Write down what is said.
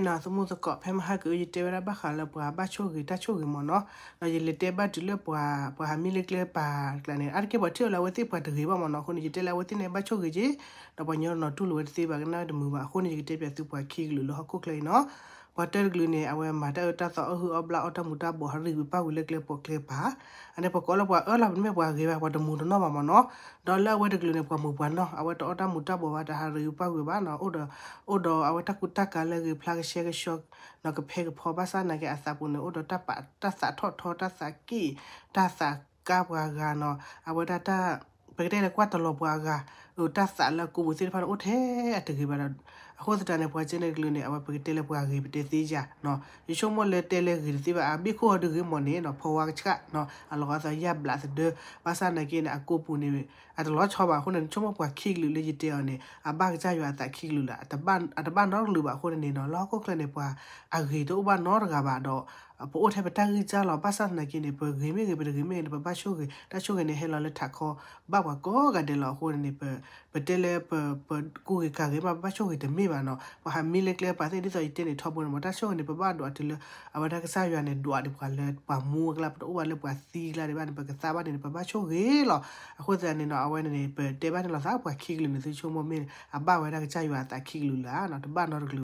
နီၤ သမူသကိး ဖဲမဟါကအု ယတဲဝဲဒၣ်ဘၣ်ဃးလၢပှၤဘၣ်ဆိၣ်ဂ့ၤတၢ်ဆိၣ်ဂ့ၤမ့ၢ်နီၤ, ဒီးယလဲၤတဲဘၣ်တုၤလၢပှၤ ပှၤဟးမံလၢကျဲပၤကျါန့ၣ် အါတက့ၢ်ပှၤထံၣ်အီၤလၢအဝဲသ့ၣ်ပှၤတဂ့ၤဘၣ်မ့ၢ်နီၤ, အဃိန့ၣ် ယတဲလၢအဝဲသ့ၣ်န့ၣ် ဘၣ်ဆိၣ်ဂ့ၤက့ၤ, ဒီးပှၤညီနီၤတူၢ်လိာ်ဝဲတသ့ဘၣ်ကနၣ်ဝဲတမုာ်ဘၣ်, အဃိန့ၣ် ယကတဲပၠးသုပှၤခံကလုာ်လၢဟီၣ်ခိၣ်ချၢအံၤနီၤ, ပှၤတၢတကလုာ်န့ၣ် အဝဲမၤတၢ်အၢတၢ်သီအီၣ်ဟုၣ်အီၣ်ဘျၣ်အီၣ်တၢ်မူၤတၢ်ဘှီး ဟးရံၣ်ဝံၤပၣ်ဝံၤလၢကျဲပိာ်ကျဲပၤ, အန့ၣ်ပှၤကိးလၢပှၤအၢလီၤ ပမ့ၢ်ပှၤဂ့ၤဘၣ် ပှၤတမူၤတနီၣ်ဘၣ်မ့ၢ်နီၤ, ဒီးလၢအဝဲတကလုာ်န့ၣ် ပှၤမုာ်ပှၤနီၢ် အဝဲတအီၣ်တၢ်မူၤတၢ်ဘှီးဘၣ် တဟးရံၣ်ဝံၤပၣ်ဝံၤဘၣ်နီၤ, အိၣ်ဒီး အိၣ်ဒီးအဝဲတၢ်ကူတၢ်ကၤလၢအဂ့ၤဖျါကဆှဲကဆှီ နီၤ ကဖဲကဖီ ဘၣ်ဆၣ်သနာ်က့ အသးပူၤန့ၣ် အိၣ်ဒီးတၢ်သးထီၣ်ထီ တၢ်သးက့ၣ် တၢ်သးကါပှၤဂၤနီၤ, အဝဲဒၣ်တၢ် ပကတဲလၢကွၢ်တလီၤပှၤအဂၤ, တၢ်သးလၢအကူပူၤသ့ၣ်တဖၣ်န့ၣ် အိၣ်ထဲအတဂ့ၤဘၣ်ဒီး, အဃိသတးန့ၣ် ပှၤကဲန့ၣ်တကလုာ်န့ၣ် အဝဲပကတဲလၢပှၤဂ့ၤပတဲသ့ယၤနီၤ, ယဆိကမိၣ်လၢတဲလၢဂ့ၤတသ့ဘၣ် အဘ့ၣ်ခိၣ်အီၤတဂ့ၤမ့ၢ်န့ၣ်နီၤ ဖီဝါကဆှၣ်နီၤ အလီၤဂာ်သးယၢ်ဘျးသဒၢ, ဘၣ်ဆၣ်သနာ်က့န့ၣ် အကူပူၤန့ၣ် အတလီၤဆီဘၣ်အဃိန့ၣ် နဆိကမိၣ်ပှၤခံကလုာ်လၢယတဲအီၤန့ၣ် အဘၣ်ကစၢ်ယွၤအသးခံကလုာ်လၢၤ, အတဘၣ်နီတကလုာ်ဘၣ်အဃိန့ၣ်နီၤ လၢဟီၣ်ခိၣ်ချၢန့ၣ် ပှၤအဂ့ၤတအိၣ်ဘၣ်နီတဂၤဘၣ်ဒီး ပအိၣ်ထဲပတၢ်ဂံၢ်စၢ်လီၤ, ဘၣ်ဆၣ်သနာ်က့န့ၣ် ပဂ့ၤမ့ၢ်ဂ့ၤ ပတဂ့ၤမ့ၢ်ဂ့ၤန့ၣ် ပဘၣ်ဆိၣ်ဂ့ၤ, တၢ်ဆိၣ်ဂ့ၤန့ၣ် ဟဲလီၤလၢထးခီ ဘၣ်ပှၤကိးဂၤဒဲးလီၤအဃိန့ၣ်န့ၣ် ပ ပတဲလၢပ ပကူဂ့ၤကၤဂ့ၤမး ပဘၣ်ဆိၣ်ဂ့ၤတမ့ၢ်ဘၣ်နီၤ, ပှၤဟးမံလၢကျဲပၤသ့ၣ် ဒ်သိးယတဲန့ၣ်ထီဘိန့ၣ်မ့ၢ် တၢ်ဆိၣ်ဂ့ၤန့ၣ် ပဘၣ်ဒွးတုၤလၢ အဝဲဒၣ်ကစၢ်ယွၤန့ၣ် ဒွးဒံးပှၤလၢပှၤမူအကျါ ပတအိၣ်ဘၣ်လၢပှၤသံကျါဒံးဘၣ်န့ၣ် ပကသးဘၣ်န့ၣ်န့ၣ် ပဘၣ်ဆိၣ်ဂ့ၤလီၤ, အဃိသတးန့ၣ်နီၤ အဝဲန့ၣ်န့ၣ် ပတဲဘၣ်န့ၣ်လီၤသး ပှၤခံကလုာ်န့ၣ် သုဆိကမိၣ်မ့ၢ် အဘၣ်ဝဲဒၣ်ကစၢ်ယွၤအသးခံကလုာ်လၢၤနီၤ, တဘၣ်နီတကလုာ်